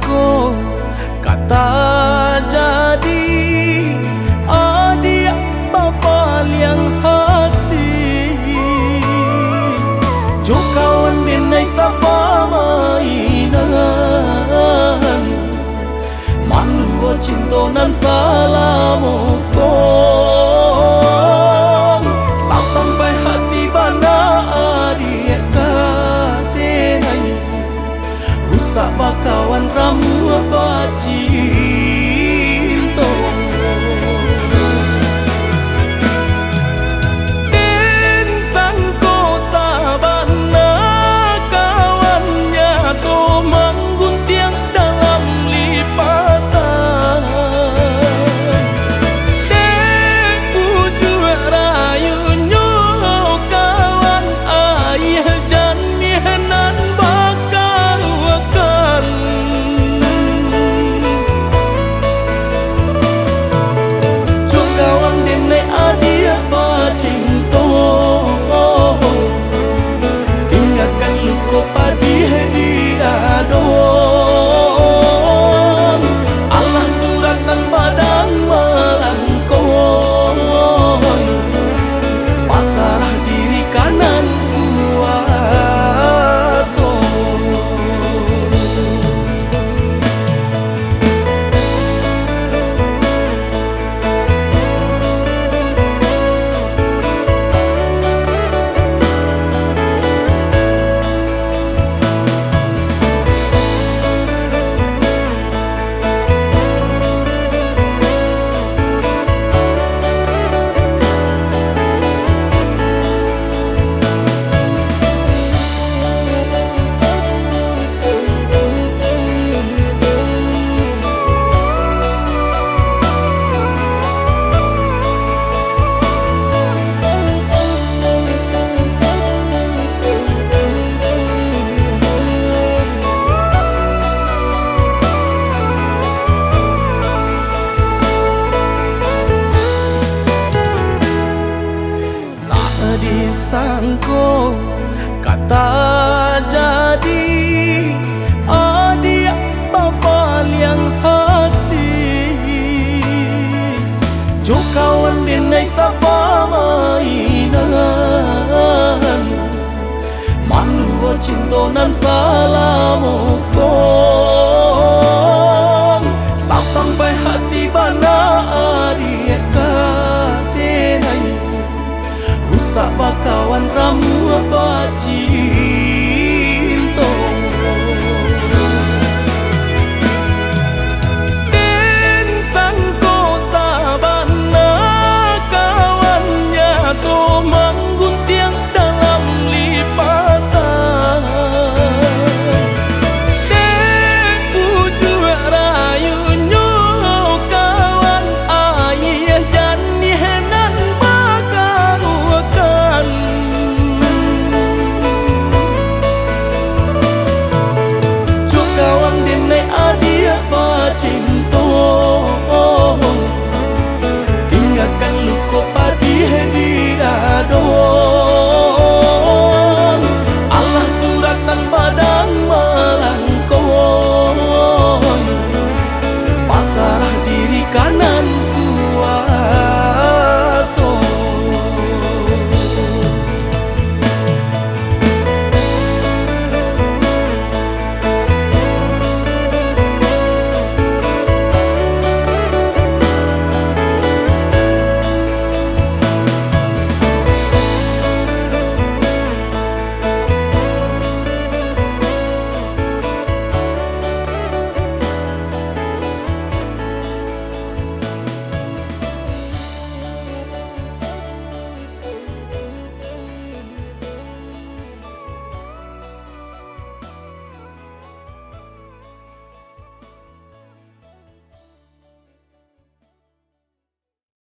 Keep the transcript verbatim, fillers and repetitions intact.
Ko ka tajadi, adiak bapaliang hati, jo kawan denai sapamainan, manuo cinto nan salamo ko. Sasampai hati bana adiak ka denai, rusak bakawan ramuah bacinto. Den sangko sabana kawannyo tu mangguntiang dalam lipatan. Dek pucuak rayunyo kawan, aia janiah nan bakaruakan. Jo kawan denai adiak bacinto, tinggakan luko padih di dado. Alah suratan badan malangkoi, pasarah diri ka nan kuwaso. Tak disangko ka tajadi, adiak bapaliang hati, jo kawan denai sapamainan, manuo cinto nan salamo